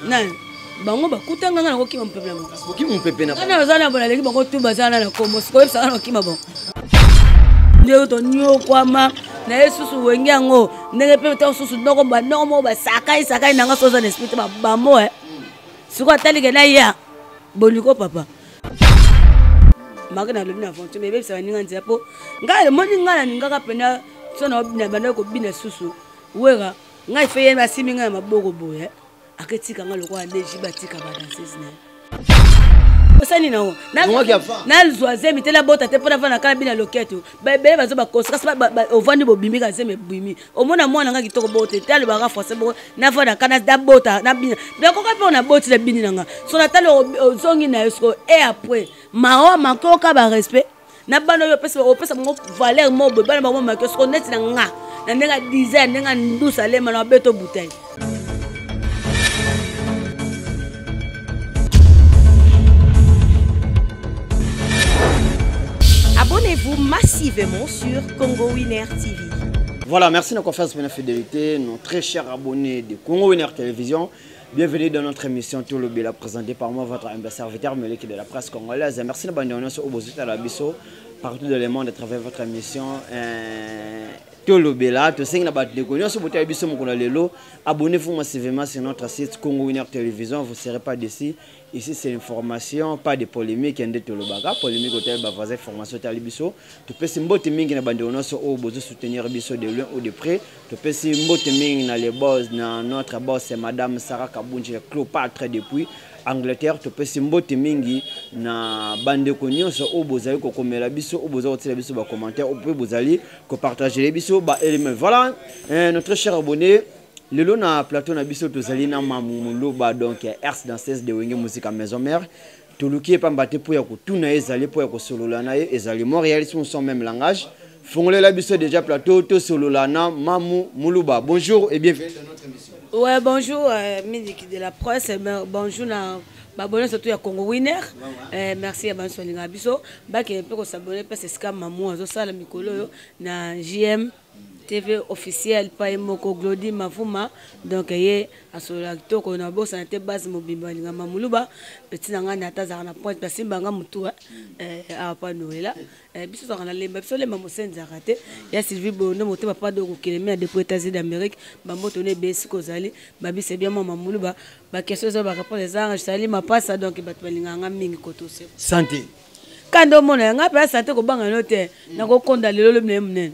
Nani bango bakutanga nga nakokima mopepe na bango. Okimi mopepe na bango. Nga naza na bona leki bango tu baza na na kombo. Sikoyebisa nga nakokima bango. Ndenge tonyokwama na ye susu wenge yango ndenge mpe ntango susu noko banoko moko basakai sakai na nga so oza na esprit te babambo e sikoyo atalike na ya boliko papa make nalobi na aventure me ebebisa baninga nzela mpo ngai emoni ngai nalingaka mpena so na bandaki kobina susu wera ngai fe ye asimbi ngai na maboko boye aketika ngai lokola nde jibe atika badanseuse na ye osani nango nazwa zemi te nabota te mpo navanda kala bina loketo baebele bazo bakosa kasi ovandi bobimi ka zemi ebimi omona mwana nga kitoko bote te alobaka français boko navanda ka nabota nabina nakoka mpe naboti na bini na nga so natali ozongi na yo sikoyo e après mawa makoka barespect na bana oyo opesa opesa bango valeur moko boye bana bango make soko neti na nga na ndenge ya design ndenge ya ndusa alema na babeto bouteille. Abonnez-vous massivement sur Congo Winner TV. Voilà, merci de notre confiance et la fidélité, nos très chers abonnés de Congo Winner Télévision. Bienvenue dans notre émission Tolobela, présentée par moi, votre humble serviteur, Meleki de la presse congolaise. Merci de nous avoir la biso partout dans le monde à travers votre émission Tolobela. Tosengi na bato ndeko nyonso botali biso mokolo ya lelo. Abonnez-vous massivement sur notre site Congo Winner Télévision, vous ne serez pas déçus. Ici c'est information, pas de polémique, nde tolobaka. Polémique otali ba voisin, information otali biso. Topesi mbote mingi na bandeko nyonso oyo bozo soutenir biso de loin ou de près. Topesi mbote mingi na les boss, na notre boss c'est Madame Sarah Kabunji Cléopâtre depuis Angleterre. Topesi mbote mingi na bandeko nyonso oyo bozali kokomela biso, oyo bozali kotiela biso ba commentaire, oyo mpe bozali kopartager biso ba éléments. Voilà, notre cher abonné, lelo na plateau na biso tozali na Mamu Muluba, donc ex danseuse de Wenge Musica Maison Mère. Toluki ye pamba te mpo ya kotuna ye ezali, mpo ya kosolola na ye ezali. Montréal, si nous sommes même langage. Fongolela biso déjà plateau, tosolola na Mamu Muluba. Bonjour et bienvenue dans notre émission. Ouais, bonjour, Miliki de la presse, mais bonjour na babonné surtout ya Congo Winner. Merci ya banso linga biso. Bake pe ko s'abonner parce que ska mamu azo sala mikolo yo na JM TV officiel pa ye moko Glody Mavuma. Donc ye asola kitoko na bosa na te base mobimba linga Mamuluba petit na nga na tazaka na pointe parce nga mutu a pa Noëlla. Biso tozalaka na lemba, biso lemba mosenzaka te. Ya Sylvie Bondo motema pa do kokelemi ya depuis États-Unis d'Amérique, bamboto ne besi kozali, babise bien mama Muluba, ba question eza ba réponse eza je sali mapasa donc bato balingaka nga mingi koto se. Santé. Kando mona nga pe santé kobanga no te, nakokonda lelo lobi na ye monene.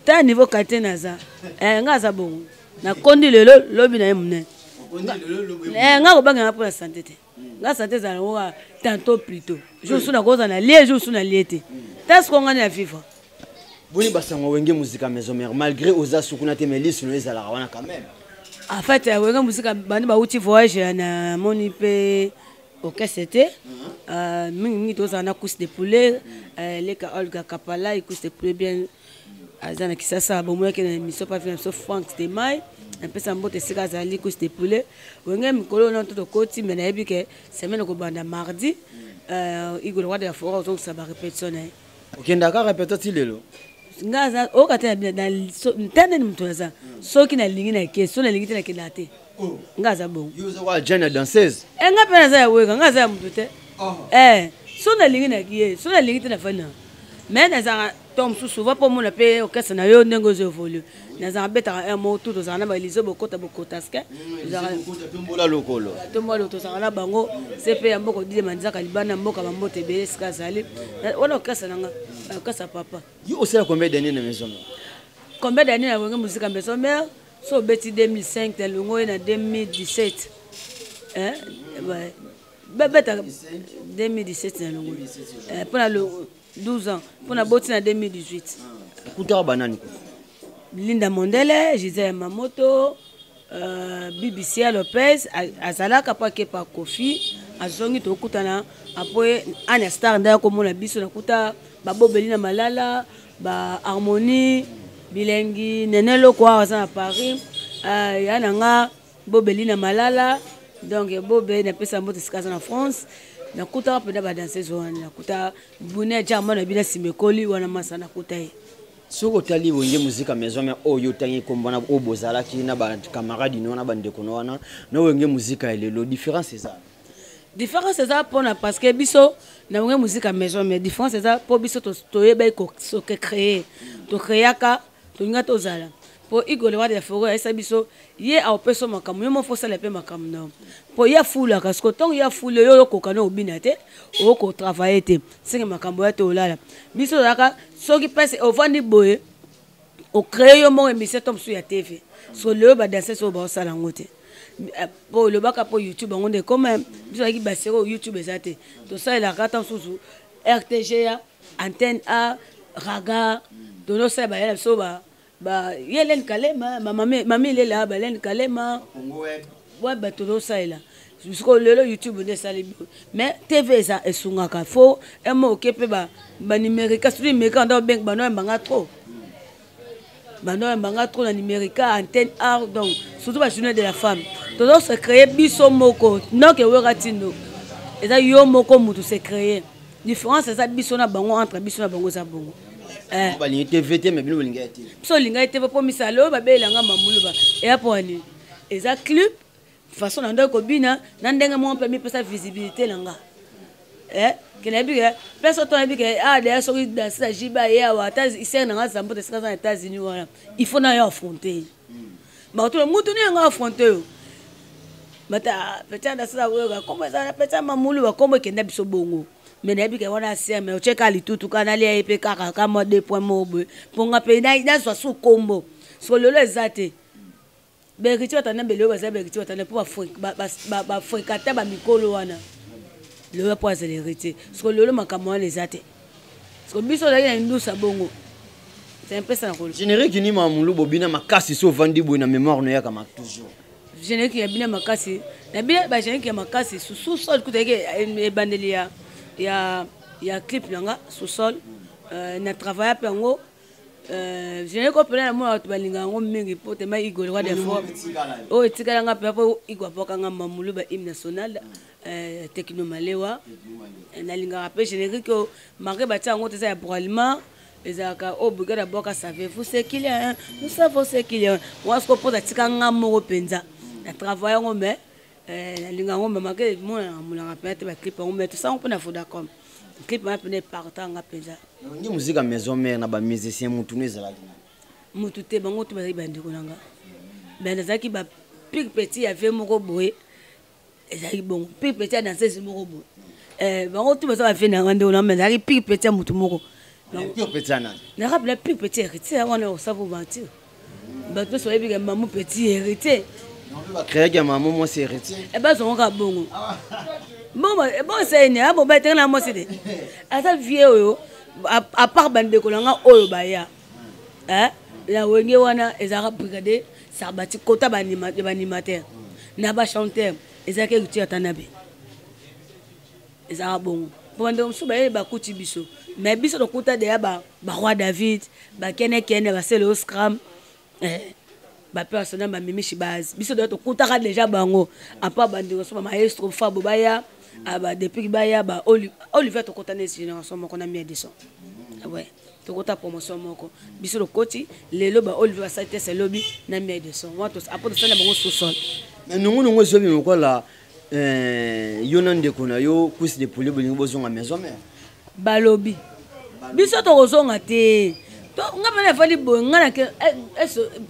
Ta niveau quartier naza. Nga aza bongo. Nakondi lelo lobi na ye monene. Nga kobanga nga mpona santé te. Nga santé ezala yango kaka tantôt plutôt. Jour su nakozala na lie, jour su na lie te. Ta sikoyo nga na vivre. Boni basango Wenge Musica Maison Mère, malgré oza sukuna te mais lisu no ezalaka wana quand même. En fait, Wenge Musica bandi bauti voyage na moni pe orchestre te. Mingi mingi tozala na couche de poulet, leka Olga Kapala, couche de poulet bien aza na Kisasa, bomoyaki na émission pa na biso Frank Stemay. Napesa mbote esika azali couche de poulet. Wenge mikolo na toto koti mais nayebi ke semaine kobanda mardi, Igor Roi de la Forêt ozongisa ba répétition na ye. Okendaka répétition ti lelo? Nga aza, oyoka te na bina, na so, nta nani moto aza. Soki nalingi na ke, soki nalingi te nakendaka te. Nga aza bongo. Yo oza kwa jeune ya danseuse? Nga mpe naza ya weka, nga aza ya moto te. Soki nalingi na ye, soki nalingi te nafandi na. Mais nazalaka to mosusu souvent mpo omona mpe orchestre na yo ndenge ozo évolue. Nazalaka betaka un mot tout, tozalaka na ba Elysée bokota bokota ske. Tombola lokolo. Tombola lokolo, tozalaka na bango. CP ya mboka Odile Manzaka libanda mboka ba mbote ebele esika azali. Wana orchestre na nga, orchestre ya papa. Yo osala combien d'années na maison mère? Combien d'années na Wenge Musica Maison Mère? So obeti 2005 na longo ye na 2017. Hein? Ouais. Babeta 2017 na longo. Pona le 12 ans, pona boti na 2018. Okutaka banani ko? Linda Mondele, Gisèle Mamoto, BBC Lopez, azalaka pa kepa Kofi, azongi tokutana après Anna Star ndaya komona biso nakuta babobeli na Malala, ba Harmonie, Bilengi, Nene Loko awa aza na Paris, ya na nga bobeli na Malala, donc bobe na pesa mbote sika aza na France. Nakutaka mpenza ba danseuse wana, nakuta Bune Jarma na bina simekoli wana masa nakuta ye. Soki otali Wenge Musica Maison Mère oyo otangi kombo na oyo bozalaki na ba camarades no na bandeko no wana na Wenge Musica ya lelo, différence eza? Différence eza mpona parce que biso na Wenge Musica Maison Mère, différence eza mpo biso toyebaki koke créer, tocréaka, tolinga tozala mpo Igor le roi de la forêt ayesa biso ye aopesa makambo yo moko osala mpe makambo na yo mpo ye afulaka. Siko ntongo ye afuli yo, oyokoka na obina te, okotravaille te, senge makambo ya te olala. Biso ozalaka soki mpasi ovandi boye, ocrée yo moko émission to mosusu ya TV. So lelo badanseuse oyo baosala yango te, mpo olobaka mpo YouTube yango nde comme biso azalaki baseri oyo YouTube eza te, tosalelaka ata mosusu RTGA, Antenne A, Raga, tozosala bayela biso ba ye Len Kalema, mami Lela, balen Kalema wa bato tozosalela. Sikoyo lelo YouTube nde esali, mais TV eza esungaka. Fo emo oke mpe banumérica, surtout numérica anda obenga bano yambanga trop, bano yambanga trop na numérica, Antenne Art. Donc surtout bajournée de la femme, tozo se créer biso moko noke eweka tindo eza yo moko mutu se créer. Différence eza biso na bango, entre biso na bango eza bongo. Balingi TV te, mais bino bolingi ya TV. Biso olingai TV mpo misala oyo babelanga mamuluba eya mpo wani eza clip, façon na ndenge kobina na ndenge moko mpe mipesa visibilité na nga. Ke nayebi ke place oyo nayebi ke ah deya soki danse na jiba ye awa, ata sere na nga zambo te, esika aza na États-Unis wana, il faut na yo affronte ye. Bato mutu ni yango affronte yo, bata petit danse na oyoka kombo eza petit mamulu, bakombo ekenda biso bongo. Mais nayebi ke wana ser, mais otie kaka litutu kaka nalia ye mpe kaka ka mwa deux point moko boye mpo nga mpe nazwa su kombo. Siko lelo eza te bahéritier batanda mbele oyo baza bahéritier batanda mpo bafréquenta bamikolo wana lelo mpo azala héritier. Siko lelo makambo wana eza te. Siko biso ozalaki na indusa bongo, c'est un peu ça na kolo. Générique ni mamulu bobina makasi, so ovandi boye na mémoire no yaka toujours? Générique ya bina makasi na bina, bagénérique ya makasi sous-sol kuta yeke ebandeli ya clip na nga sous-sol, na travailla mpe yango. Générique oyo mpena namona bato balinga yango mingi mpo tema Igor roi des forêts oyo etikalanga mpenza mpo Igor abwakanga mamulu ba hymne national, Tekino Malewa. Nalingaka mpe générique oyo marke batia yango te, eza ya Bralima, ezalaka oyo brigade abwaka: "Savez-vous ce qu'il y a? Nous savons ce qu'il y a." Wana siko mpo atika nga moko mpenza na travail yango, mais nalinga yango mamake monana monaka mpenza te baclip yango, mais tosango mpo na Vodacom clip wana mpena eparta nga mpenza. Nde Musica Maison Mère na bamusicien, mutu no ezalaki? Mutu te, bango to bazalaki bandeko na nga, mais nazalaki bapire petit ya ve moko boye, ezalaki bongo pire petit ya danseuse moko boye. Bango tu baza bave na nga ndeko na, mais nazalaki pire petit ya mutu moko. Pire petit ya nani? Nakapela pire petit héritier wana, osavo mentir, bato nyonso bayebi ke mamu petit héritier. Bacréaki ya mama mwasi héritier? Bazongo kaka bongo bon esayini a mobali tenge na mwasi te, aza vie oyo à part bandeko na nga oyo baya na Wenge wana, ezalaka brigade Sarbati kota baanimateur na bachanteur, ezalaki héritier Atanabe, ezalaka bongo mpo bandeko mosusu bayeli bakuti biso, mais biso tokuta deya baroi David, bakenekene, basele o scram, bapersonnel, bamimishi base. Biso deya tokutaka déjà bango apa bandeko so bamaestro Fabo baya depuis baya ba Olivier, tokota na génération moko na mia dison, ouais, tokota promotion moko. Biso tokoti lelo, ba Olivier basali tese lobi na mia dison apo tosali na bango sous-sol. Mais nongonongo ezobi lokola yo na ndeko na yo Cuisse de Poulet bolingi bozonga Maison Mère. Balobi biso tokozonga te. Nga mpena efandi boye, nga na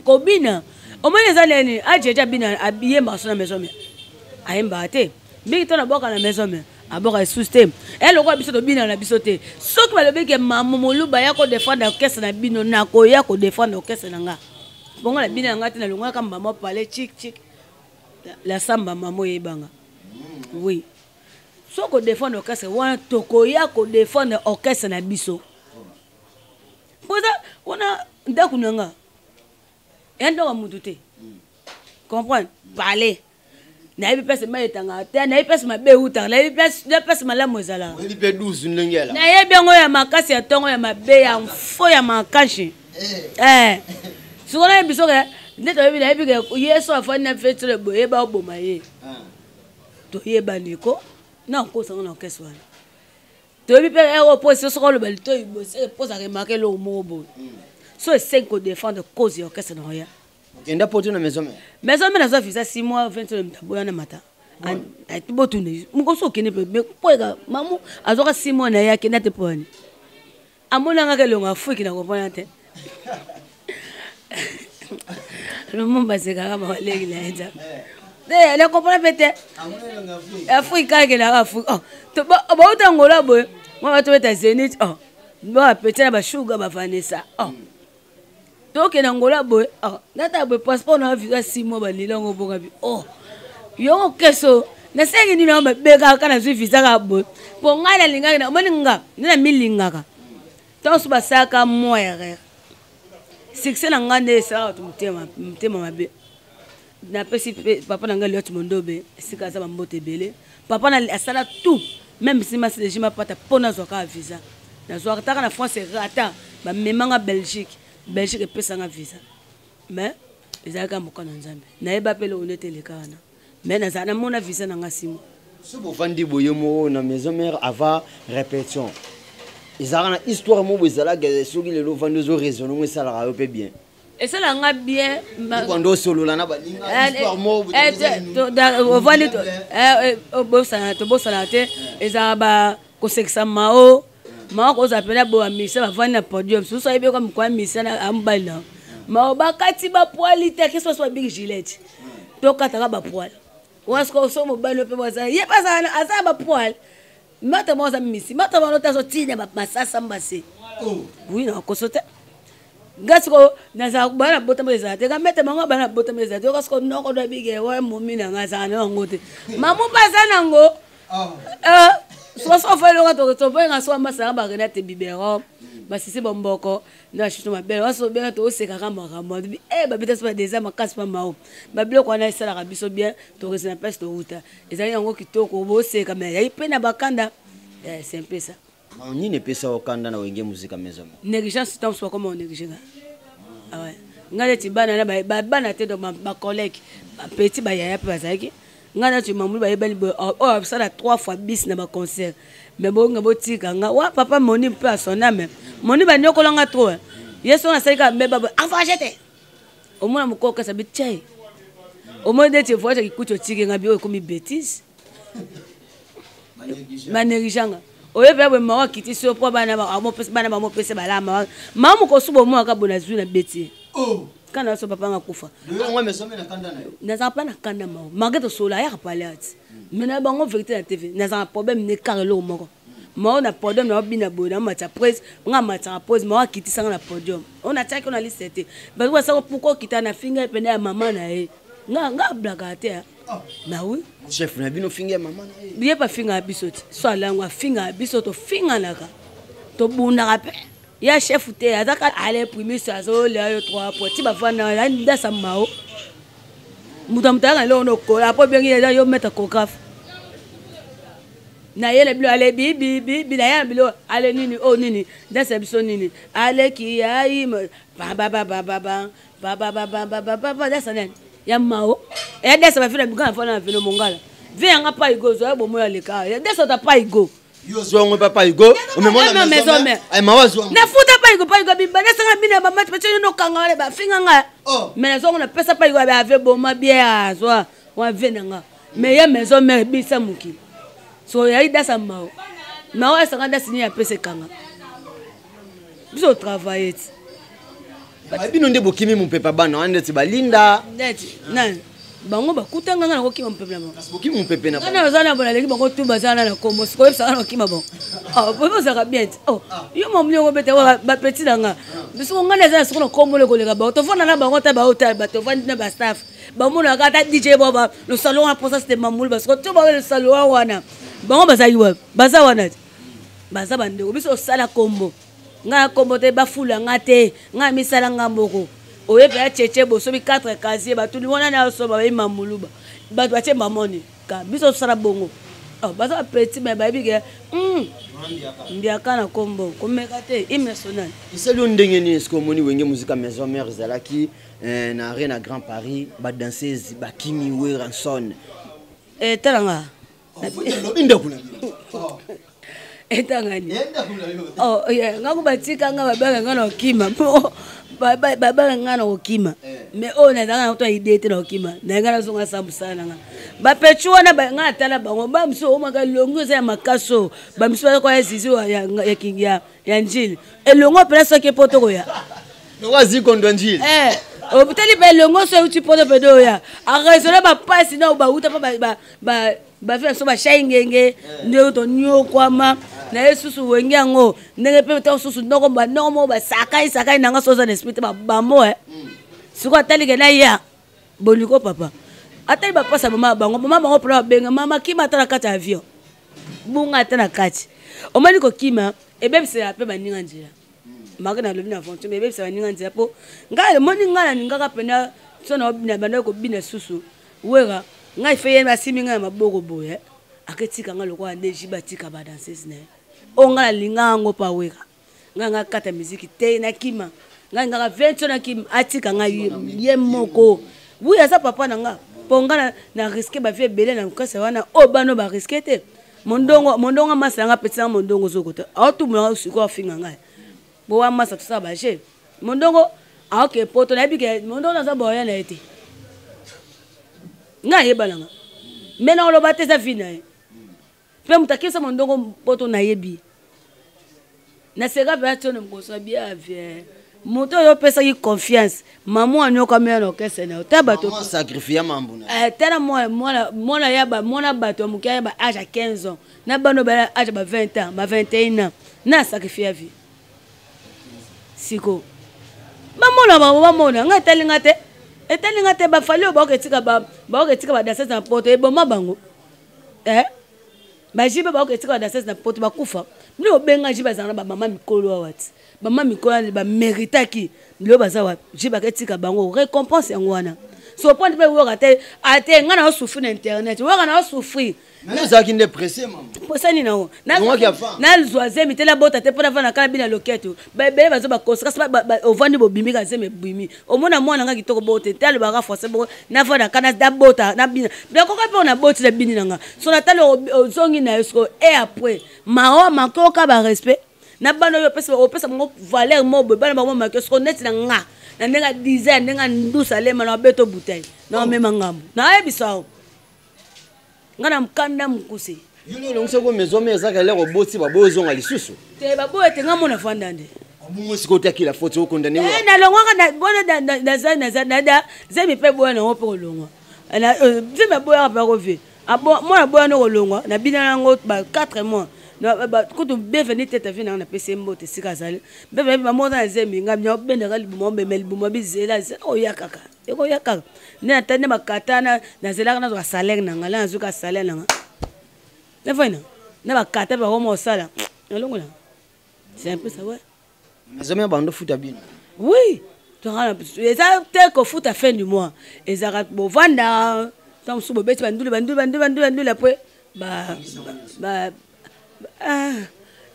kobina omoni eza nini, ajeje abina ayembaka so na Maison Mère, ayembaka te mingi to nabwaka na Maison Mère, abwaka lisusu te. E lokola biso tobina na biso te, soki balobi ke mamu moluba ya kodefendre orchestre na bino, nakoya kodefendre orchestre na nga bongo na bino na nga te. Nalongwaka mbama pale chik chik la samba mama oyebanga. Oui, so kodefendre orchestre wana, tokoya kodefendre orchestre na biso mpoza wana ndako na nga ya ndako ya mutu te, comprendre parler. Nayebi place mai etangaka te, nayebi place mabe eutaka, nayebi place malamu ezalaka. Oyebi mpe 12 ndenge yala? Nayebi yango ya makasi, ya ntongo, ya mabe, ya mfo, ya makasi. Sikoyo nayebi soki nde toyebi, nayebi ke ye so afandi na fetile boye, yeba oboma ye. Toyebani ko na okosanga na orchestre wana, toyebi mpe ero po soki oloba litoi boye, mpoza remarque eloko moko boye. So esengi kodéfendre cause ya orchestre na oya. Okenda poto na Maison Mère? Maison Mère, nazwa visa 6 mois, 20 mtaboya na mata. Botuna mokoso okende mpe po eka mamu azwaka 6 mois na ye, akenda te. Mpo wani amonangaka elongo Afrike na comprendre te. Lumumba asekaka mawaleki na ye nzambe te, na comprendre mpe te. Afrike akelaka Afrike bauta Ngola boye, mwa bato beta Zénith, bapeti na bashuga bavanessa. Tokende Ngola boye, nata boye passeport na visa 6 mois, balilango bonga bi yongo keso nasengi nini yango mabe kaka nazwi visa kaka boye. Mpo ngai nalingaki, omoni nga nde namilingaka. Ntango so basalaka mwa erreur, succès na ngai nde esalaka bato motema mabe. Napesi papa na ngai Liot Mondobe, esika aza, bambote ebele. Papa na asala tout, même si masilegi mapata mpo nazwaka visa. Nazwaka taka na France, ata bamemanga Belgique, Belgique epesanga visa, mais ezalaka mokano ya Nzambe. Nayeba mpe eloko nde te eleka wana, mais nazala namona visa na nga nsima. So bovandi boye moko na Maison Mère avant répétition, ezalaka na histoire moko boye ezalaka. Soki lelo ovandi, ozoraisonne ngo, esalaka yo mpe bien? Esalaka nga bien. Bando osolola na baninga, histoire moko. Ovandi, tobosana te, ezalaka kosekisa mao mao kozala mpena boya misa. Bavandi na podium, susu ayebi yoka mokwa misa na amobali na mao, bakati bapoils te, akesi baso babiki Gillette, tokataka bapoils wana. Sikoyo so mobali mpe bazala ye mpe aza na bapoils, mata moko aza misi, mata moko te, azotina masasa mbase. Oui, na koso te. Nga sikoyo nazala bana botama ezala te, ka mete bango bana botama ezala te. Yoka sikoyo noko do abike wa momi na nga azala na yango te, mamu mpe aza nango. Soso ofali oka toboyenga so amasaka bakenda te biberon basisi bomboko na shuto mabele waso obenga tosekaka makambo e babeta so badeza makasi mpa mao. Babiloko wana esalaka biso bien, tokesi na place touta, ezali yango kitoko. Boseka, mais ezali mpe na bakanda, c'est un peu ça. Nini epesa okanda na Wenge Musica Maison? Négligence. Ntango mosusu bakoma onéglige nga. Ngai neti bana na bana te, donc bacollègue, bapeti, bayaya mpe bazalaki. Ngai nati mamulu bayebani boye, oyo asala trois fois bis na baconcert, mais bonga botika nga wa papa moni mpe asona. Me moni banyokolanga trop. Ye so nasali kaka mbeba boye, avoyage te, omona mokokasa bi tiai, omoni neti voyage akikuti otiki nga bi oyo ekomi bétise, banégliganga. Oyebi ya boye mawa akiti so mpo bana bamopesa balama mama mokosu bomwaka boye, nazwi na beti ye kana so papa nga kufa. Nazala mpa na kanda mao, malgré tosola ayaka pale ati, mais na bango vérité na TV. Nazala problème ne kaka eloko moko mao na podium na obina boye, na matisa prise, nga matisaka prise, mao akitisanga na podium oyo natiaki na liste te. Bato basako pourquoi okita na finga pene ya mama na ye. Nga nga blakaka te na oui. Chef na bino finga ya mama na ye? Ye mpe afingaka biso ti so alango, afingaka biso, tofinganaka, tobundaka mpe. Ya chef te, azaka ale primise, azolia yo 3 points ti bavanda ndasa mao. Moto ya moto ayaka eloko nokola apo ebengi eza yo maître chorégraphe nayela bilo ale bibibibi, nayela bilo ale nini oyo nini ndasa biso nini aleki yayi bababababa babababababa dasa nani ya mao ya dasa bafina bikana fana na velo mongala vie yanga pa igo zoya bomo ya leka ya dasa ta pa igo. Yo zwa ngo papa Hugo, omemona Maison Mère. Ay mawa zwa. Nafuta pa Hugo, pa Hugo bimba nasanga bina ba match pese no kanga wale ba finga nga. Mais nazongo na pesa pa Hugo ba ave boma bien azwa wa vie nanga. Mais ya Maison Mère bisa mokili. So ya dasa mao. Mao asanga dasi ni ya pesa kanga. Biso travailler ti. Bino nde bokimi mopepa, bana wana ndeti balinda. Ndeti nani bango bakutanga nga nakokima mopepe na bango. Bokimi mopepe na nga naza na bona, bango tu baza na kombo. Sikoyo oyebisaka nakokima bango po bozalaka bien ti yo mamuli yango bete bapeti na nga. Soko nga naza na soko na kombo koleka bango, tovanda na bango ta baotala bato, tovandi na bastaff, bamonaka ata DJ boba losalo wana mposa site mamuli basoko to bawe losalo wana. Bango bazali wapi? Baza wana te, baza bandeko biso. Osala kombo, ngai kombo te, bafula nga te, ngai misala nga moko. Oyebi ya cheche bosomi 4 casier, batuni wana na osoba bayi mamuluba, bato batie mamoni ka biso tosala bongo. Baza bapeti, me bayebi ke mbiaka na kombo komeka te, hymne national. Esali yo ndenge nini? Eske omoni Wenge Musica Maison Mère ezalaki na Arena Grand Paris, badanseuse bakimi Werrason? Etalanga. Lobi ndeko na bino. Etangani ngako batika nga, babanga nga na okima po. Babanga ngai na kokima, mais oyo nazalaka na to idée te na kokima na ngai, nazonga sa mosala na ngai. Bapetu wana ngai atala bango, bamisu omaka elongi eza ya makasi oyo, bamisu baza koya zizi ya njili, elongo mpena soki po tokoya. Azikondwa njili. Obutali mpe elongo so euti poto mpe oya araisonne bapasi na bauta mpo bafi so bashai ngenge nde tonyokwama na ye susu wenge yango ndenge mpe ntango susu ndoko bandoko moko basakai sakai nanga so oza na esprit te babambo e sikoyo atalike na ya boliko papa atali bapasa mama bango, mama bango mpona babenga mama kima ata na kati ya avion, bunga ata na kati. Omoni kokima ebebisela mpe baninga nzela maki nalobi na aventure, mais ebebisa baninga nzela mpo ngai omoni ngai nalingaka mpena so na bandaki kobina susu wera ngai fe ye asimi ngai na maboko boye, aketika ngai lokola nde jibe atika badanseuse na ye oyo ngai nalinga yango mpo awera ngai ngai kata miziki te nakima ngai ngaka ventio nakima atika ngai ye moko. Wi, aza papa na nga mpo ngai na risque bavie ebele na lokasa wana oyo bano barisque te. Mondongo, mondongo masa yanga apesanga mondongo ozokota aotumulanga sikoyo afinga ngai po wa masa tosala baje mondongo aoke poto nayebi ke mondongo naza boya na ye te, ngai ayebananga me na oloba te, eza vi na ye mpe moto akisa mondongo poto nayebi naseka mpe atio na mokoso bia vie moto oyo opesaki confiance mama anyokami ya na orchestre na yo ta bato sacrifie mambo na tala mwana ya mwana bato ya moke ya ba age ya 15 ans na bano ba age ba 20 ans, ba 21 ans na sacrifie ya vie siko bamona bango bamona ngai etalinga te, etalinga te. Bafali oyo baoketika baoketika badanseuse na poto eboma bango, eh? Bajibe baoketika badanseuse na poto bakufa bino obenga jibe azala na bamama mikolo awa ti bamama mikolo wana bameritaki lelo baza wapi? Jibe aketika bango récompense yango wana so point mpe wera te ate ngai na osouffrir na internet, wera na osouffrir. Ezalaki nde presse mama. Posa nini nango nazwa zemi te, nabota te mpo navanda kala bina loketo baebele bazo baconséquence ovandi bobimi ka zemi ebimi omona mwana nga kitoko bote te alobaka français bongo navanda ka nabota nabina nakoka mpe naboti na bini nanga so natali ozongi na yo sikoyo e après mawa makoka barespect na bana oyo opesa bango valeur moko boye bana bango make soko neti na nga na ndenge ya dizaine ndenge ya ndusa alema na babeto bouteille na bamema ngambo nayebisa yo nga na mokanda mokuse. Yo nde olongisa ko maison mère ezaka eloko oboti baboyi ozonga lisusu. Te, baboyi te, nga mona fanda nde. Bongo sikoyo otiaki la faute okondane. Nalongwaka bona naza naza nada zemi mpe boya nango mpe kolongwa zemi aboyaka mpe akovie mwana boya no kolongwa na bina yango ba 4 mois kutu bienvenu tete vi nanga napesi ye mbote esika azali bienvenu mama oza na zemi ngai obendaka libuma omema libuma bizela zela oya kaka ekoya kaka nde natali nde bakata nazelaka nazwaka salaire na ngai la nazwika salaire na ngai nafai na bakata bakoma kosala nalongola, c'est un peu ça, ouais. Maison mère bando futa bino. Oui, eza te kofuta fin du mois ezalaka bovanda ntango mosusu bobeti banduli banduli banduli banduli banduli apres ba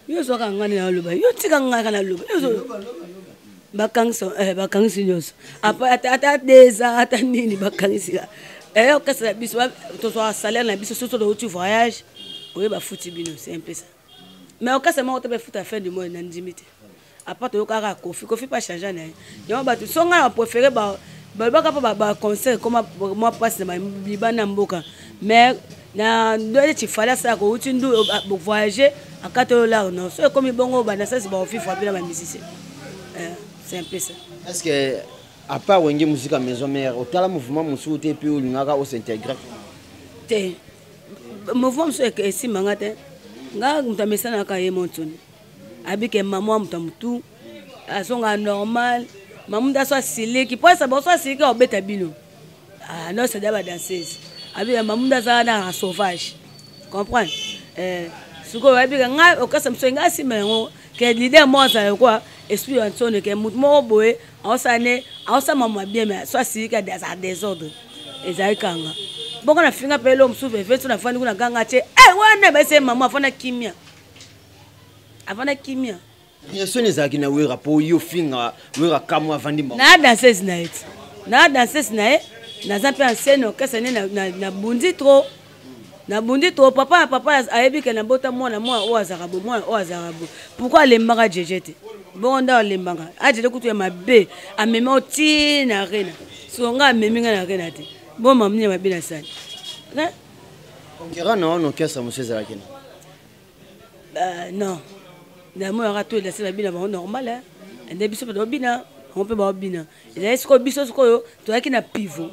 yo ozwaka ngani na oloba yo tika ngai kaka naloba bakangisi bakangisi nyonso ata deza ata nini bakangisi orchestre na biso tozwaka salaire na biso soki touti voyage oye bafuti bino, c'est un peu ça. Mais orchestre moko te bafuta fin du mois na ndimi te apart toyokaka Kofi, Kofi mpe achange na ye yango bato so ngai na bapréféré balobaka mpo baconcert ekoma mwa mpasi na libanda ya mboka mais na neti Fally asalaka outi ndu voyage akati oyo lar non so ekomi bongo banasasi baofifra mpe na bamusicien, c'est un peu ça. Est ce que à part Wenge Musica Maison Mère otala mouvement mosusu te mpe olingaka os'intégrer? Te, mouvement mosusu esimbanga te. Nga moto amesanaka ye montoni abike mama moto ya motu azonga normal mamu nde aso asiliki mpo esa boso asiliki obeta bino. Ah non, c'est ba danseuse abika mamu nde aza na sauvage comprendre sikoyo abika ngai okasa mosu ngai asimba yango ke leader moko azala lokola esprit ya nsoni ke motu moko boye aosala ne aosala mama bien mais so asiliki azala désordre ezali kanga bongo nafinga mpe elo mosusu veve so nafandi kuna ganga tie wana baese mama afanda kimia, afanda kimia. Soni ezalaki na Wera mpo yo finga Wera kamwa avandi. Na danseuse na ye ti na danseuse na ye naza mpe ancienne orchestre nde nabundi trop. Nabundi to papa na papa ayebi ke nabota mwana, mwana oyo azalaka bo, mwana oyo azalaka bo. Pourquoi alembaka jeje te? Bongo nde alembaka ajele kutu ya mabe, amema o ti na arena. So nga amemi nga na arena te, bo mamini ya mabe nasali. Concurrent na wana orchestre mosusu ezalaki na? Non, namonaka to elasi babina bango normal, nde biso mpe tobina, bango mpe baobina. Ezali sikoyo biso sikoyo toyaki na pivot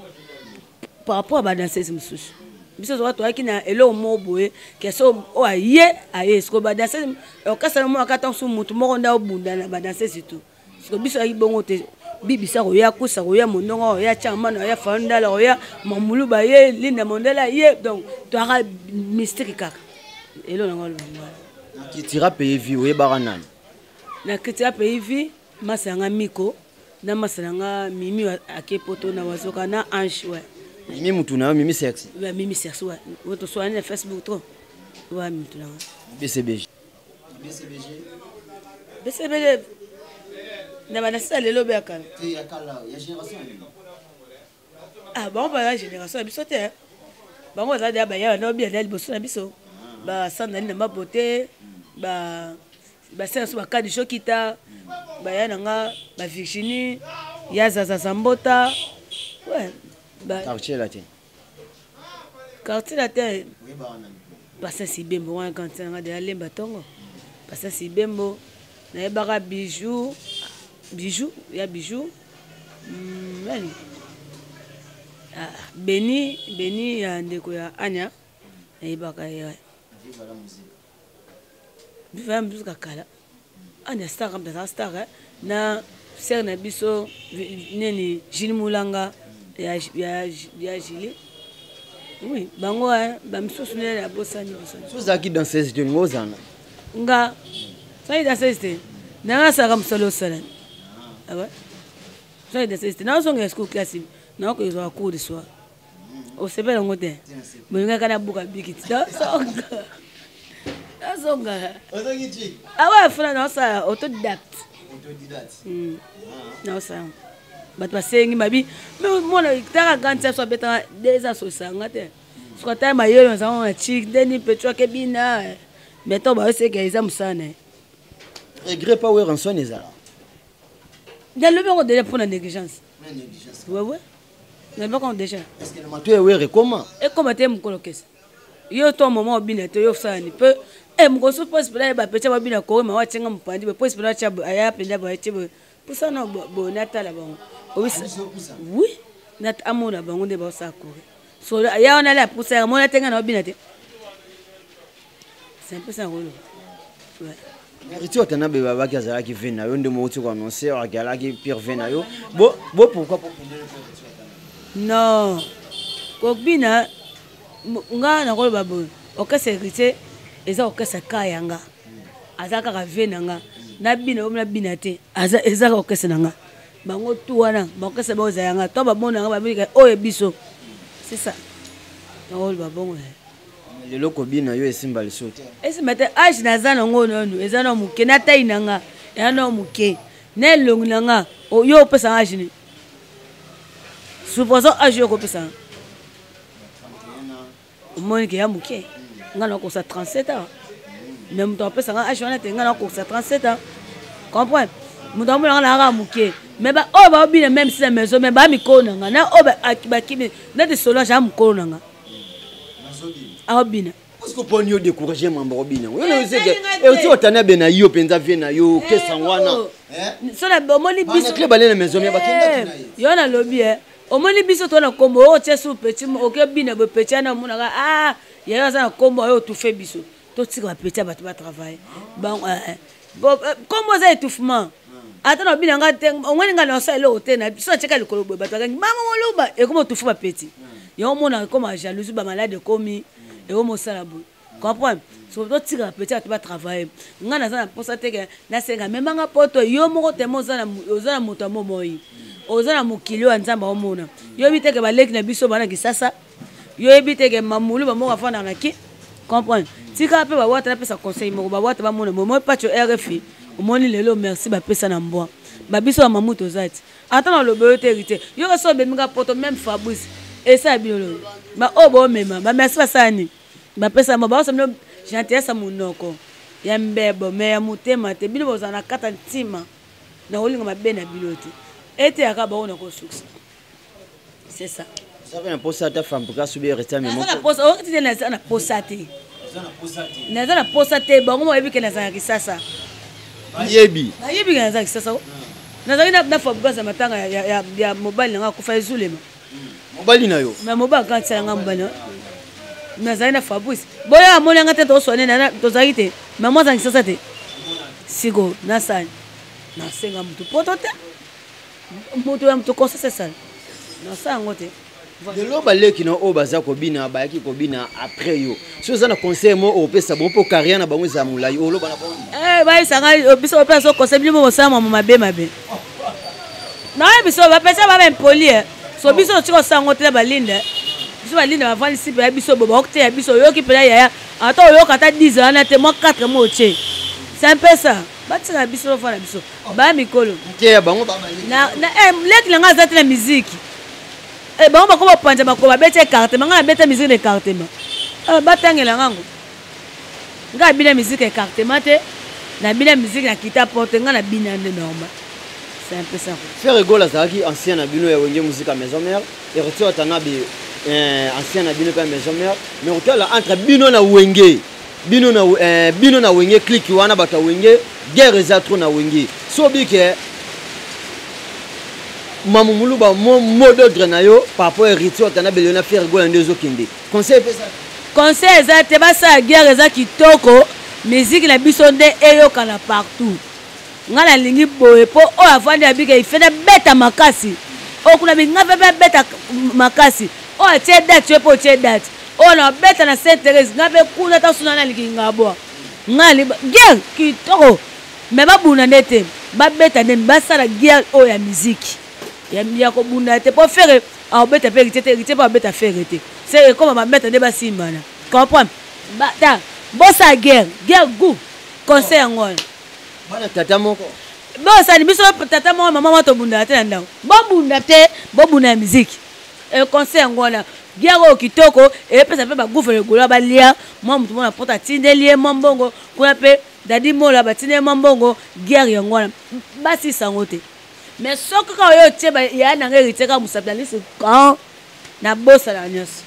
par rapport ya badanseuse mosusu. Biso soka toyaki na eloko moko boye keso oyo aye aye sikoyo badanseuse orchestre namonaka ntango mosusu motu moko nde aobunda na badanseuse tout. Sikoyo biso ayaki bongo te, bibisa koya kusa koya mondongo koya chamana koya fandala koya mamulu baye linda mondela ye, donc toyaka mystique kaka elo nango alobango wana. Na Kitira Pays Vie oyebaka nani? Na Kitira Pays Vie, masa yanga Miko na masa nanga Mimi ake poto na wazoka na Ange, ouais. Mimi mutu na yo, Mimi Sexy? Ouais, Mimi Sexy, ouais. Ouais, toswani na Facebook trop. Ouais, mutu nanga. BCBG. BCBG. BCBG. Na bana sisa lelo be akala. Te ya kala, ya génération ya lelo. Ah, bango ba génération ya biso te. Bango baza deya baya na obia na liboso na biso. Ba sandali na mabote, ba basala so bakadi shokita, baya na nga ba Virginie, ya Zaza Zambota. Ouais, ba Quartier latin. Quartier latin. Pasa Sibembo wana quartier na nga deya lemba tongo. Pasa Sibembo nayebaka bijou, bijou ya bijou. Nani? Ah, Beni, Beni ya ndeko ya Anya nayebaka ye. Viva la musique kala. Anya star comme ça star hein. Na sœur na biso nini Gilles Moulanga ya ya ya Gilles. Oui, bango hein, ba misusu ne ya bosani bosani. So zaki danseuse de ngozana. Nga sai danseuse te. Na nga saka musalo sala. Ah ouais. Sai danseuse te. Na zonga school classe. Na ko ezwa cours de soir. Osepela yango te. Bolingaka na buka biki ti. Nazonga. Nazonga. Ozongi ti. Ah ouais, funa na osala autodidacte. Autodidacte. Na osala. Bato basengi mabi. Mais mwana taka grande sœur so abetaka 2 ans sosanga te. Soki ata mayele nazango na chik ndeni mpe twake bina. Mais to ba oseka eza mosala na ye. Regret pas Werrason ezala. Nalobi yango déjà mpona négligence. Ouais ouais. Nalobi yango déjà. Est-ce que mato ya Were ekoma? Ekoma te mokolo kesa. Yo to mama obina te yo sala ni pe mokolo so posi pela ba pecha babina ko ma watenga mopandi bo posi pela cha aya penda ba tie bo pusa na bo natala bango. Obisa. Oui, nat amona bango nde ba sa kore. So ya wana la pusa ya mona tenga na obina te. C'est un peu ça rôle. Ouais. Héritier Watanabe babaki azalaki ve na yo nde mouti ko annoncer azalaki pire ve na yo. Bo bo pourquoi pour Non. Kobina nga na koloba boye orchestre héritier eza orchestre ka ya nga. Aza kaka ve na nga. Na bina oyo na bina te. Aza eza orchestre na nga. Bango tu wana ba orchestre ba oza ya nga. To ba bona nga ba bika oyo biso. C'est ça. Na koloba bongo. Lelo kobina yo esimba liso te. Esimba te âge naza nango nanu eza na moke na taille na nga eza na moke na elongi na nga yo opesa âge ni. Supposons âge yo kopesa nga. Omoni ke ya moke nga nakosa 37 ans. Mais moto apesa nga âge wana te nga nakosa 37 ans. Comprendre? Moto amona nga na kaka moke. Mais ba oyo baobina même si na maison mais ba mikolo na nga na oyo bakimi neti Solange ya mokolo na nga. Aobina. Parce que poni yo décourager mambo obina. Yo na seke e oti otana be na yo penza vie na yo kesa wana. So na omoni biso. Ba club aller na maison ya ba kenda na ye. Yo na lobi eh. Omoni biso to na kombo o tie sous petit oke bina bo petit na mona ka ah ya yo za na kombo yo tout fait biso. To tika ba petit ba ba travailler. Bon bon kombo za étouffement. Ata na bina nga te omoni nga na sala eloko te na biso atika likolo boye bato bakangi mama moluba ekoma otufu ba petit. Yo omona ekoma jalousie ba malade ekomi ekoma osala boye. Comprendre? So to tika ba petit bato ba travailler. Nga naza na posa te ke nasenga mema nga poto yo moko te mo oza na moto ya momoi. Oza na mokili oyo ya Nzambe aomona. Yo yebi te ke baleki na biso bana Kisasa. Yo yebi te ke mamulu ba moko afandaka na ki. Comprendre? Tika pe ba wata napesa conseil moko ba wata bamona momo pacho RFI. Omoni lelo merci bapesa na mbwa. Ba biso ya mamu tozati. Ata na lobe yo te héritier. Yo ka so bemika poto même Fabrice. Et ça bilolo. Ba obo mema. Ba merci basani. Bapesa ma baosa bino gentillesse ya monoko ya mbebo me ya motema te. Bino bozala na kata ntima na kolinga mabe na bino te. Eteyaka bango na kosukisa. C'est ça. Oza na posa ata Fabregas ou bien Héritier Memo? Naza na posa, oyoki te naza na posa te. Naza na posa te, bango bayebi ke nazalaka Kisasa. Bayebi. Bayebi ke nazalaka Kisasa. Nazalaki na Fabregas ya matanga ya mobali na nga akufa ezulema. Mobali na yo? Na mobali akatisa ya nga mobali. Nazali na Fabrice. Boya amoni nga te toswane na tozalaki te. Mais moi azalaki Kisasa te. Siko nasani. Nasenga motu poto te. Moto ya moto conseil esala. Nasala yango te. Lelo baleki na oyo baza kobina bayaki kobina après yo. Soki oza na conseil moko opesa bango mpo carrière na bango ezala molai, oloba na bango. Eh, bayebisa ngai biso opesa so conseil bino bosala mama mabe mabe. Nayebi biso bapesa ba impoli. Eh. So biso totika kosala yango te na balinda. Biso balinda bavandisi mpe ya biso bo bakoteya biso oyoki mpenza yaya ata oyoka ata 10 wana te mwa 4 mois otie. C'est un peu ça. Batika biso bafanda biso. Ba mikolo. Teya bango ba na na eh leki na ngai aza te na musique. Eh bango bako bapanza bako babeti écartement ngai nabeta musique na écartement. Eh batangela ngango. Ngai abina musique écartement te. Nabina musique na kita porte ngai nabina nde normal. C'est un peu ça. Ferre Gola azalaki ancien na bino ya Wenge Musica Maison Mère, Héritier Watanabe ancien na bino pe Maison Mère, mais otala entre bino na Wenge, bino na bino na Wenge clique wana bato ya Wenge, guerre eza trop na Wenge. So bike Mamu Muluba mot d'ordre na yo par rapport à Héritier Watanabe na Ferre Gola nde ezokende. Conseil epesa. Conseil eza te basala guerre eza kitoko, musique na biso nde eyokana partout. Nga nalingi boye po oyo avandi abika ife na beta makasi. Oyo kuna bi nga pe beta makasi. Oyo atie date yo pe otie date. Oyo na beta na Sainte Thérèse nga pe kuna ta suna na lingi nga boa. Nga li guerre kitoko. Mais babunda nde te, babeta nde basala guerre oyo ya musique. Ya ya kobunda te po Ferre abeta pe Héritier te, Héritier pe abeta Ferre te. C'est comme ba meta nde basimbana. Comprendre? Ba ta bosa guerre, guerre goût. Conseil yango wana. Bana tata moko. Bosani biso tata moko mama moko tobundaka te na ndako. Bobunda te, bobunda ya musique. Conseil yango wana. Guerre oyo kitoko epesa pe ba gouffre legolo balia mwa mutu mona pota atindeli ye mwa mbongo kuna pe Dadi Mola batindeli mwa mbongo guerre yango wana basisa yango te. Mais soki kaka oyo otie ba ya na ngai héritier kaka mosapi na lisu quand nabosanaka nyonso.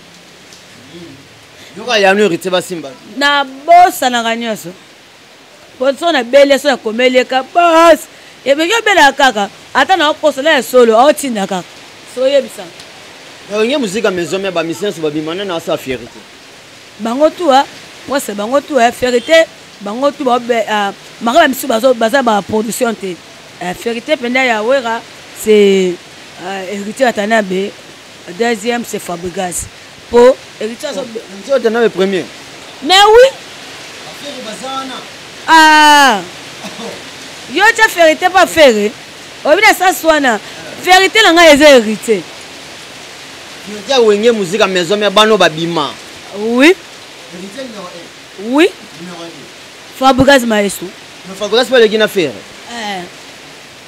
Yoka ya no héritier basimba. Nabosanaka nyonso. Po so nabeli so nakomeli ye ka bas ebeki obelaka kaka ata na okosa na ya solo aotinda kaka so oyebisa. Wenge Musica Maison Mère ba musiciens babima na asa fierté. Bango tout hein, presque bango tout hein, fierté bango tout ba maka ba misusu bazo baza ba production te. Fierté penda ya Wera c'est Héritier Watanabe, deuxième c'est Fabregas. Po Héritier azo Héritier Watanabe premier. Mais oui. Ah. Yo tia fierté pas ferre. Obi na sens wana. Fierté na ngai eza héritier. Fierté ya Wenge Musica Maison Mère bano babima. Oui. Héritier numéro 1. Oui. Numéro 2. Fabregas Maestro. Mais Fabregas pas leki na ferre. Eh.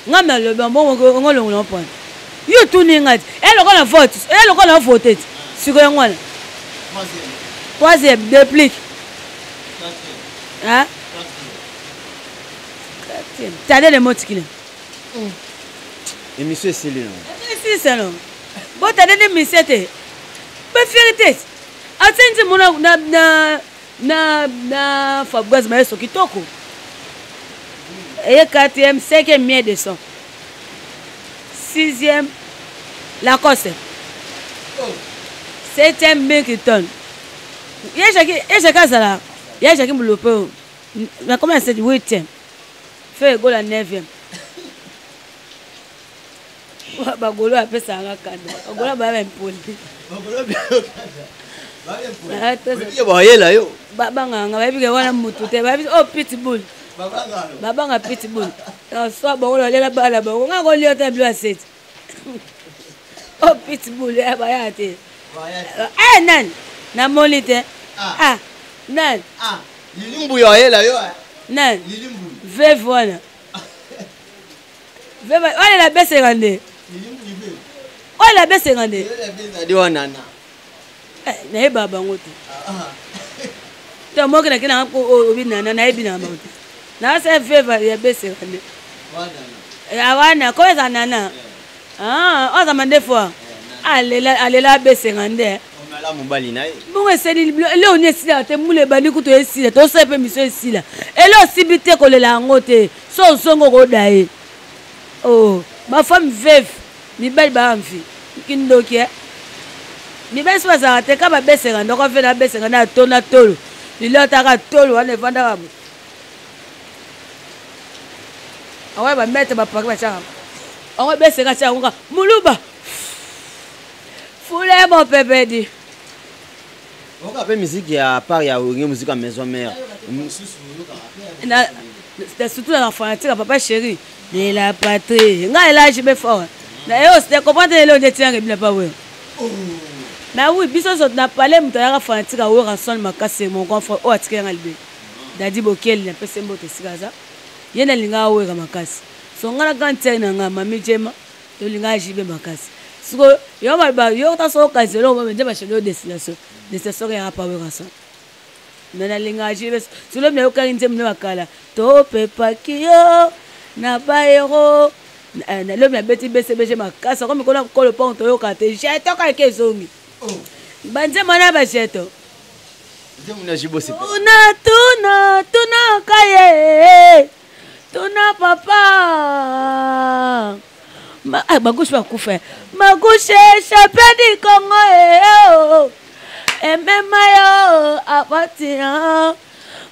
Nga na lobi mbongo ngo longo na point. Yo tuni nga ti. Eh lokola vote. Eh lokola vote ti. Siko yango wana. Troisième. Troisième déplique. Quatrième. Hein? Quatrième. Quatrième. Tade le mot tikile. Émission esili non. Émission esili non. Bo tade nde mission te. Ba fierté. Atindi mona na na na na Fabregas Maestro kitoko. Et quatrième, cinquième, miel de son. Sixième, Lacoste. Oh. Septième, Milton. Ye Jacques Azala. Ye Jacques Moulope. Mais comment c'est huitième? Fait go la neuvième. Bagolo apesaka nga kanda. Bagolo ba impoli. Bagolo bayela yo. Babanga nga bayebi ke wana mutu te. Bayebi oh pitbull. Babanga pitbull. So bango balela bana bango nga kolia ta bilo aseti. Oh pitbull ya baya te. Eh nani? Namoni te. Ah nani? Ah Lili Mbuya ayela yo. Nani? Lili Mbuya. Veuve wana. Veuve wana la beseka nde. Oyo la beseka nde. Wana na. Eh, nayeba bango te. To moki na kina ko obi nana nayebi na bango te. Na sa veva ya beseka nde. Awana ko eza nana. Ah, oza mande fois. Alela alela besenga nde. Omala mobali na ye. Bongo esali eloko nini esila te mbula ebandi kutu esila tosala mpe miso esila elo osimbi te kolela yango te so ozongo okoda ye oh bafemme veuve mibali ba envie kindoki eh mibali so bazalaka te ka babeseka ndoko ve na beseka na atona tolo lilotaka tolo wana evandaka awa bamete bapaki batiaka yango beseka tia yango ka muluba fule mopepedi. Oyoka pe musique ya part ya wenge musique ya maison mère. Na surtout na fanatique ya papa chéri de la patrie. Nga elage be fort. Na yo c'était comprendre eloko nde tianga bina pa wewe. Na oui biso so na palais moto ayaka fanatique ya Werrason makasi mon grand frère oyo atikela nga libe. Dadi Bokeli na pesi mbote esika aza. Ye nalingaka Werra makasi. So nga na grande sœur na nga Mami Jema tolingaka JB makasi. Sikoyo yo ba yo ta so okazi eloko moko nde bachelo destination. Destination yaka pa Werrason. Mais nalingaka JB solo nayokaki nzembo nde bakala topepaki yo na baero lobi nabeti BCBG makasi akomi kona kolo mpongo toyoka te jeto kaka ezongi banzembo wana bajeto tuna tuna tunaka ye tuna papa ah, bagauche bakufa magauche échappe du congo eh, oh. emema yo apatia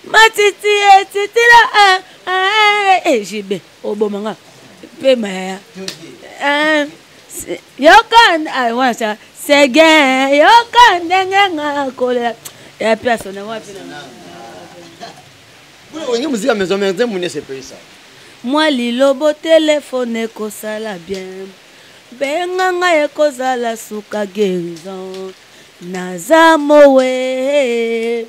matiti etitila eh, eh, eh, jibe oboma nga pema yaya yoka ah, wana seguin yoka ndenge nga kolela ya place na wapi na Wenge muzika maison mère nzembo nde sepelisa. Mwa lilobo telefone ekosala bien benga ngai ekozala suka guérison naza mowe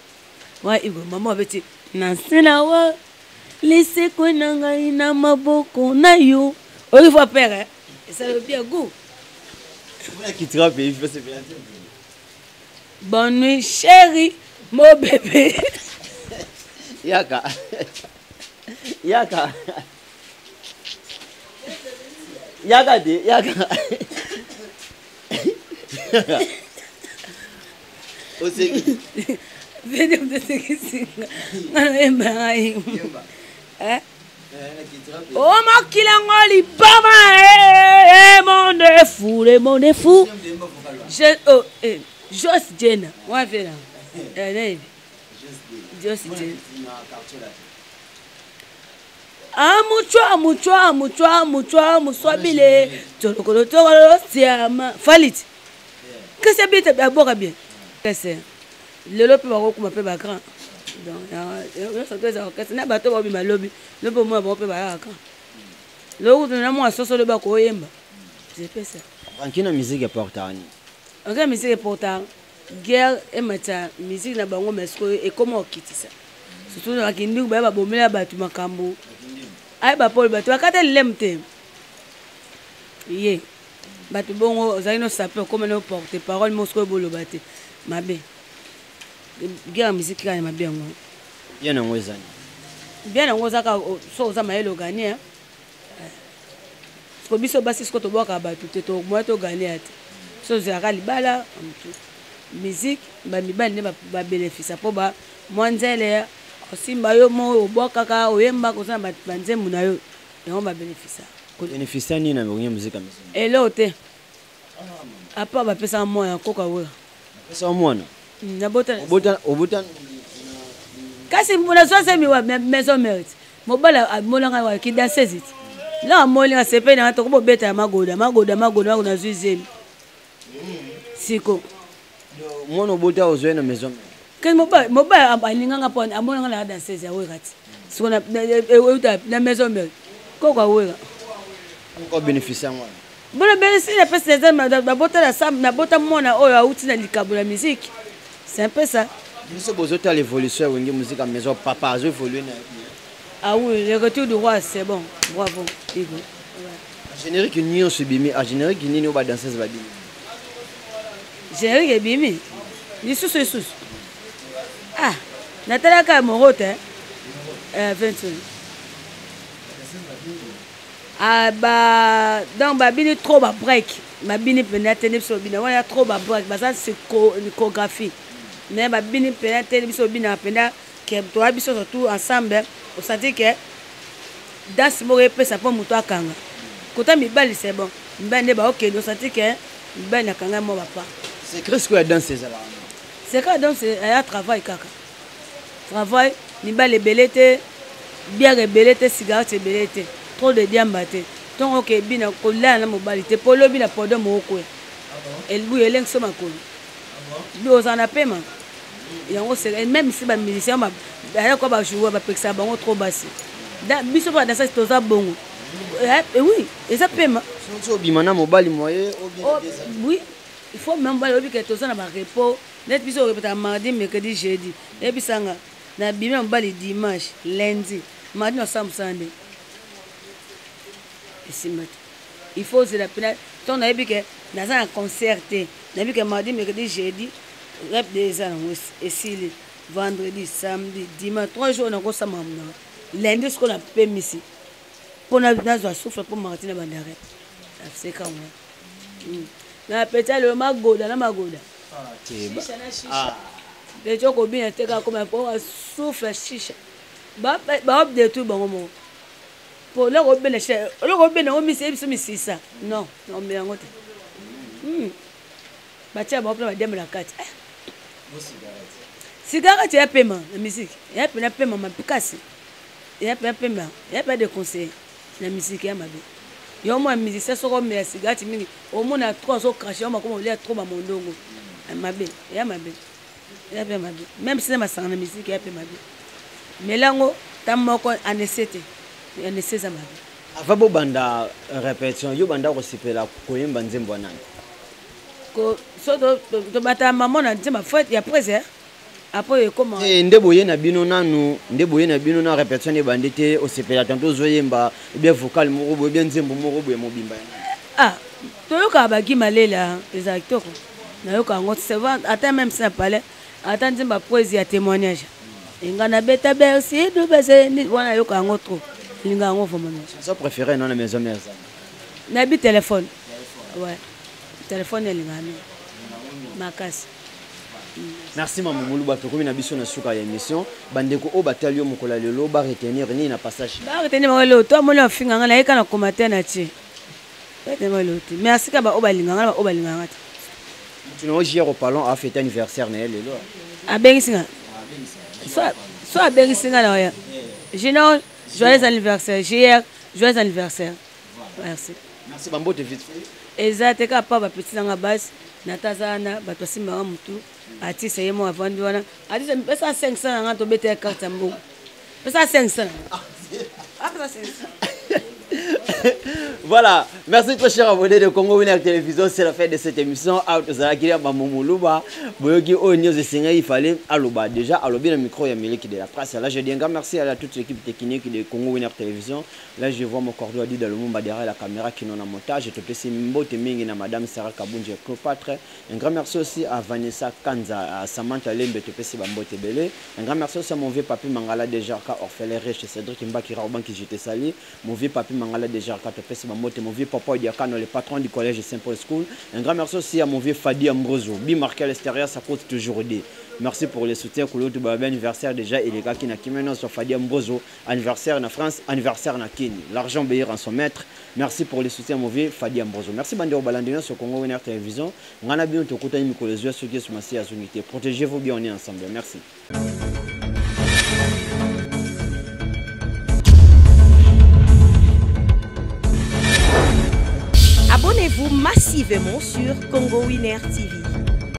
wa igo mama abeti na nsina wa lisekwe na ngai na maboko na yo oyoki fo pere esala bien goût. Bonne nuit chérie, mon bébé. Yaka. Yaka. Yaka de, yaka. Oseki. Vende mtosekisinga. Ngana yemba ngai. Eh? Oh mokili yango libama eh, eh, monde est fou le monde est fou Je, oh, eh, Jos Jena wana mpe na eh, nayebi Jos Jena amuchwa amuchwa amuchwa amuchwa amuswabile tolokolo tokolo siama faliti kasi abeta aboka bien kasi lelo mpe bakokuma mpe bagrand donc nyonso to eza orchestre na bato babima lobi lobi omona bango mpe bayaka lokutu na mwa soso lobi akoyemba zepesa rankine musique eportaka nini? Rankine musique eportaka guerre ematisa musique na bango mais sikoyo ekoma kokitisa surtout na bakindiku baye babomela bato makambo ayeba polo bato bakata lilemu te ye bato bongo ozali no sape okoma no porte parole moko sikoyo boloba te mabe guerre ya musique kaka ya mabe yango bien yango ezali bien yango oza kaka so oza mayele oganie eh. Siko biso basi siko tobwaka bato te tomoya toganie ya te so ozalaka libala musique bamibali nde babénéficia mpo ba mwa nzele osimba yo mo obwakaka oyembaka oza na banzembo na yo yango babénéficia. Bénéficia nini na wenge muzika? Eloko te apa bapesaka mwana koka wera bapesaka mwana nabota obota kasi nazwa zemi wa maison mérite mobali amonaka wa kidanseuse ti la amoni asepeli nanga toko bobeta ya magoda magoda magoda magoda nazwi zemi siko mwana obota ozwi na maison kasi mobali alinganga mpo amonanga na danseuse ya wera ti siko euta na maison mérite koko awera koko bénéficie yango wana bona bénéficie na pesi eza nabota nabota mwana oyo auti na likabo na musique c'est un peu ça. Biso bozotala évolution ya wenge musique ya maison papa azo évolue na Ah oui, le retour du roi, c'est bon. Bravo, Igo. Générique nyonso ebimi, a générique nini oyo badanseuse babimi? Générique ebimi lisusu lisusu ah. Natalaka morote eh, 20 ah, ba donc babini trop ba break, babini mpenza te nde biso bina wana trop ba break, baza chorégraphie, mais babini mpenza te nde biso binaka mpenza ke toya biso surtout ensemble. Osanti ke danse moko epesa mpo moto akanga kota mibali, c'est bon, mibali nde baokende. Osanti ke mibali nakanga mwa bapa. Secret sikoyo ya danse ezalaka? Secret ya danse aya travail, kaka travail. Mibali ebele te, bière ebele te, cigarette ebele te, trop de diamba te. Ntongo oke bina kolala na mobali te, mpo olobi na podium okokwea elbu elengi so makolo bi ozala na pema yango. Même si bamusicien aya kwa bajoueur, bapekisaka bango trop basi. Biso mpo badansa toza bongo. Oui, eza pema. Soki obima na mobali moye? Oui, il faut même mobali oyebi ke toza na barepos neti biso orepetaka mardi, mercredi, jeudi. Eyebisanga nabimi na mobali dimanche, lundi, mardi, nasala mosala nde esimba te. Il faut ozela mpena ntongo nayebi ke naza na concert te, nayebi ke mardi, mercredi, jeudi rep de eza nango esili, vendredi, samedi, dimanche, 3 jours nakosala makambo nanga. Lundi sikoyo napemisi mpo nazwa souffle mpo mardi na banda rep. Aseka ngo na peta lelo magoda na magoda, shisha na shisha. Deja okobina te kaka koma po souffle shisha, baobdétruire bango moko po eloko obenda shisha, eloko obenda yango misi yebiso misisa. Non, naomela yango te. Batia bango mpena badiambe na kati. Cigarette ya pema na musique, ya pena pema makasi, ya pena pema, ya pena déconseillé na musique ya mabe. Yo mwa musicien, soki omela cigarette mingi, omona trop azocrache yo, makoma olia trop bamondongo mabe ya mabe, ya mpe mabe. Même si na masanga na musique ya mpe mabe, melango ta moko anese te, anese eza mabe. Avant bobanda répétition, yo banda kosepela koyemba nzembo ya nani? So tobata mama na nzembo ya prese après ekoma. Nde boye na bino nanu, nde boye na bino na répétition nde ebandi te, osepela tanto ozoyemba bien vocal moko boye, bien nzembo moko boye mobimba? Ah, toyokaka bagi malela, ezala kitoko, nayoka yango c'est vrai. Ata même si na palais, ata nzembo ya poésie ya témoignage enga nabeta Bercy dubese wana, nayoka yango trop, elinga yango vraiment. Chanson préférée no na Maison Mère? Nayebi téléphone, ouais, téléphone elingaka mingi makasi. Merci mama Moluba. Tokomi na biso na suka ya émission. Bandeko oyo batali yo mokolo ya lelo, baretenir nini na passage? Baretenir bango lelo to amoni bafinga nga, nayeka na commentaire na tie baretenir bango lelo te. Merci ka baoyo balinganga na baoyo balinganga te. Motu na ogier opalon afete anniversaire na ye lelo. Abengisi nga, so abengisi nga na oya. Junior, joyeux anniversaire. Jr, joyeux anniversaire, merci. Merci, bambote vite fait. Eza te kaka pa bapeti nanga basi nata aza wana, bato basimbaka motu. Artiste ye mo avandi wana, artiste pesa 500 na nga, tobeta ya carte ya mbongo, pesa 500 na nga, apesa 500. Voilà, merci très cher abonné de Congo Winner Télévision, c'est la fin de cette émission. Tozalaki na Mamu Muluba, boyoki oyo nyonso esengaki, il fallait aloba déjà, alobi na micro ya Miliki de la presse. Là, je dis un grand merci à toute l'équipe technique de Congo Winner Télévision. Là, je vois mon cordeau Adida Lumumba derrière la caméra qui non en montage. Je te pèse mbote mingi na Madame Sarah Kabunje Cléopâtre. Un grand merci aussi à Vanessa Kanza, à Samantha Lembe, te pèse mbote belé. Un grand merci aussi à mon vieux papi Mangala Dejarka, orphelin riche, Cédric Mbaki Raoban qui je te salue. Mon vieux papi Mangala Dejarka, te pèse mbote. Mon vieux papa Diakano, le patron du collège Saint-Paul School. Un grand merci aussi à mon vieux Fadi Ambroso. Bi marqué à l'extérieur, ça coûte toujours des. Merci pour le soutien. Koulout, anniversaire déjà, et les gars qui n'a qui maintenant sur Fadi Ambroso. Anniversaire en France, anniversaire na Kenya. L'argent obéir en son maître. Merci pour le soutien, mon vieux Fadi Ambroso. Merci Bandero Balandino sur Congo Winner Télévision. Ngana bien tokutani mikolo zwa soki Yesu Masiya azongi te. Protégez-vous bien, on est ensemble. Merci. Abonnez-vous massivement sur Congo Winner TV.